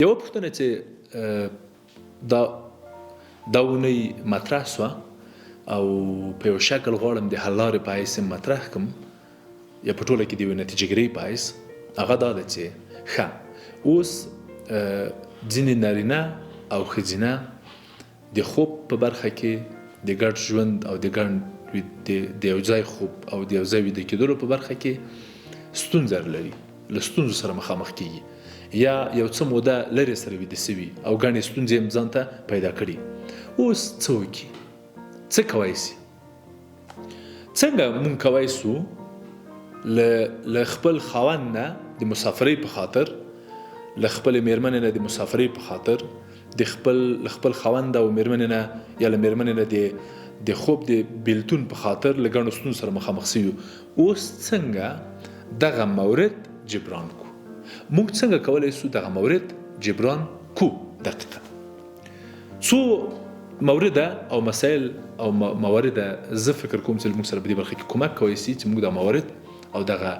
یوه پوښتنه چې دا دا اونۍ مطرح سوه او په یو شکل غواړم د حل لارې په حیث مطرح کړم یا په ټوله کې د یوې نتیجه په حیث، هغه دا ده چې ښه اوس ځینې نارینه او ښځینه د خوب په برخه کې د ګډ ژوند او د ګډ د یو ځای خوب او د یو ځای ویده کېدلو په برخه کې ستونزه لري، له ستونزو سره مخامخ کېږي یا یو څه موده لرې سره ویده سوي او ګڼې ستونزې هم ځان ته پیدا کړي. اوس څه وکړي؟ څه کوی سي؟ څنګه مونږ کوی سو له خپل خاوند نه د مسافرۍ په خاطر، له خپلې میرمنې نه د مسافرۍ په خاطر، د خپل له خپل خاوند او میرمنې نه یا له میرمنې نه د خوب د بیلتون په خاطر له ګڼو ستونزو سره مخامخ سوي یو، اوس څنګه دغه مورد جبران کو؟ موږ څنګه کولی سو دغه مورد جبران کو؟ دقیقا څو مورده او مسایل او موارد زه فکر کوم چې موږ سره په دې برخه کې کمک کوي سي چې موږ دا موارد او دغه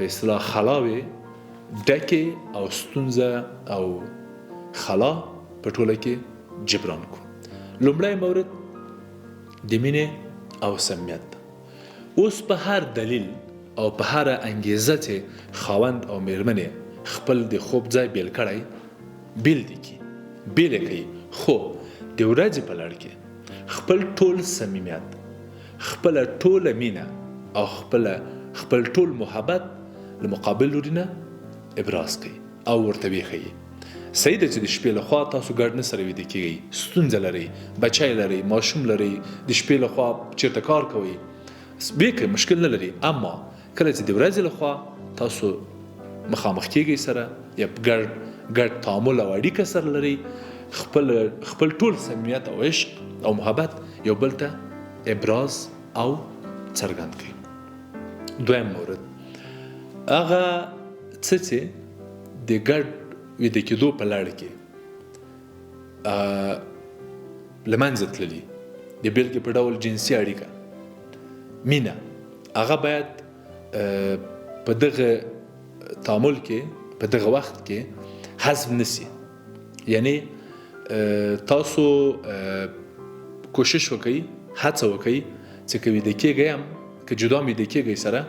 په اصطلاح خلاوې ډکې او ستونزه او خلا په ټوله کې جبران کو. لومړی مورد د مینې او صمیمیت ده. اوس په هر دلیل او په هره انګیزه چې خاوند او میرمنې خپل د خوب ځای بیل کړی، بیل دي کی، بیل یې کوي، خو د ورځې په لړ کې خپل ټول صمیمیت، خپله ټوله مینه او خپل ټول محبت له مقابل لوري نه ابراز کوي او ورته ویې ښيي. صحیح ده چې د شپې له خوا تاسو ګډ نه سره ویده کیږئ، ستونزه لرئ، بچی لرئ، ماشوم لرئ، د شپې له خوا چیرته کار کوئ، ویې کړئ، مشکل نه لري، اما کله چې د ورځې له خوا تاسو مخامخ کیږئ سره یا ګډ ګډ تعامل او اړیکه سره لرئ، خپل خپل ټول صمیمیت او عشق او محبت یو بل ته ابراز او څرګند کړئ. دویم مورد هغه څه چې د ګډ ویده کېدو په لړ کې له منځه تللي، د بېلګې په ډول جنسي اړیکه، مینه، هغه باید په دغه تعامل کې په دغه وخت کې حذف نسی. یعنی تاسو کوشش وکړئ، هڅه وکړئ چې که ویده کېږئ هم، که جدا هم ویده کېږئ سره،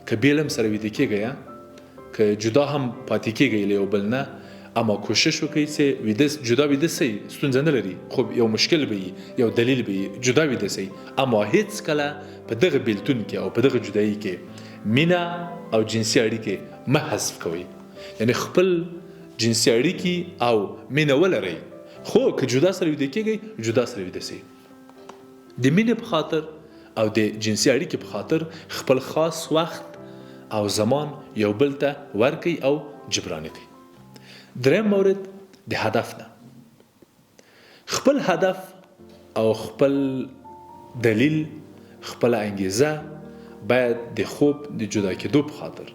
که بیل هم سره ویده کېږئ، که جدا هم پاتې کېږئ له یو بل نه، اما کوشش وکړئ چې ویده جدا ویده سئ، ستونزه نه لري، خو یو مشکل به وي، یو دلیل به وي، جدا ویده سئ، اما هیڅکله په دغه بیلتون کې او په دغه جدایي کې مینه او جنسي اړیکې مه حذف کوئ. یعنی خپل جنسي اړیکې او مینه ولرئ، خو که جدا سره ویده کېږئ، جدا سره ویده سئ. د مینې په خاطر او د جنسي اړیکې په خاطر خپل خاص وخت او زمان یو بل ته ورکړئ او جبران یې کړئ. دریم مورد د هدف ده. خپل هدف او خپل دلیل، خپله انګیزه باید د خوب د جدا کېدو په خاطر،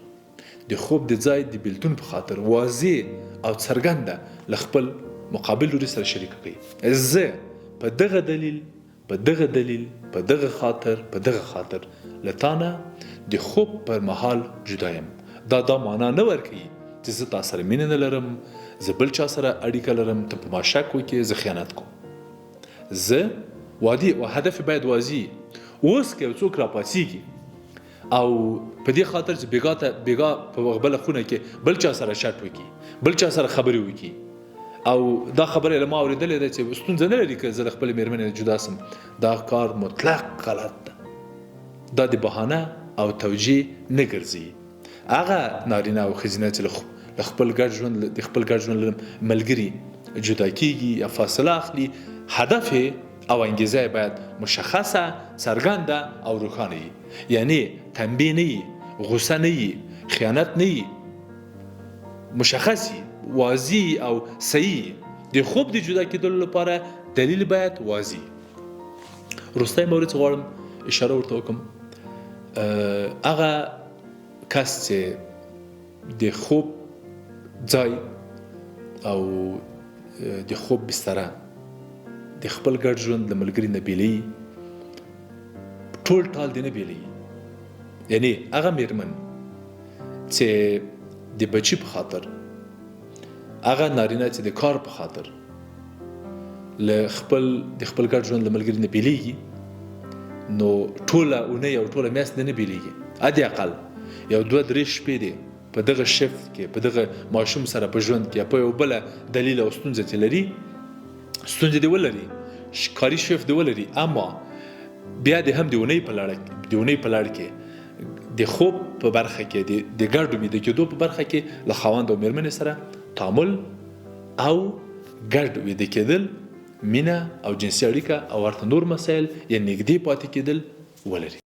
د خوب د ځای د بیلتون په خاطر واضح او څرګنده له خپل مقابل لوري سره شریکه کړئ. زه په دغه دلیل، په دغه دلیل، په دغه خاطر، په دغه خاطر له تا نه د خوب پر مهال جدا یم. دا دا معنا نه ورکوي چې زه تا سره مینه نه لرم، زه بل چا سره اړیکه لرم، ته په ما شک وکړې، زه خیانت کوم. زه وادي او هدف باید واضح. اوس که یو څوک راپاڅیږي او په دې خاطر چې بیګا ته بیګا په بله خونه کې بل چا سره چټ وکړي، بل چا سره خبرې وکړي، او دا خبره له ما اورېدلې ده چې ستونزه نه لري که زه له خپلې مېرمنې نه جدا سم، دا کار مطلق غلط ده. دا د بهانه او توجیه نه ګرځي. هغه نارینه او ښځینه چې له خپل ګډ ژوند د خپل ګډ ژوند له ملګري جدا کیږي یا فاصله اخلي، هدف یې او انګیزه یې باید مشخصه، څرګنده او روښانه وي. یعنی تنبیه نه وي، غوسه نه وي، خیانت نه وي، مشخص وي، واضح او صحیح. د خوب د جدا کېدلو لپاره دلیل باید واضح. وروستی مورد چې غواړم اشاره ورته وکړم، هغه کس چې د خوب ځای او د خوب بستره د خپل ګډ ژوند له ملګري نه بیلوي، ټول ټال دې نه بیلوي. یعنی هغه میرمن چې د بچي په خاطر، هغه نارینه چې د کار په خاطر له خپل د خپل ګډ ژوند له ملګري نه بیلیږي، نو ټوله اونۍ او ټوله میاشت نه بیلیږي، حد اقل یو دوه درې شپې دی په دغه شفت کې، په دغه ماشوم سره په ژوند کې، په یو بله دلیل او ستونزه چې لري، ستونزې دې ولري، کاري شفت دې ولري، اما بیا دې هم د اونۍ په لړ د اونۍ په لړ کې د خوب په برخه کې، د ګډو ویده کېدو په برخه کې له خاوند او میرمنې سره تعامل او ګډ ویده کېدل، مینه او جنسي اړیکه او ورته نور مسایل یا نږدې پاتې کېدل ولري.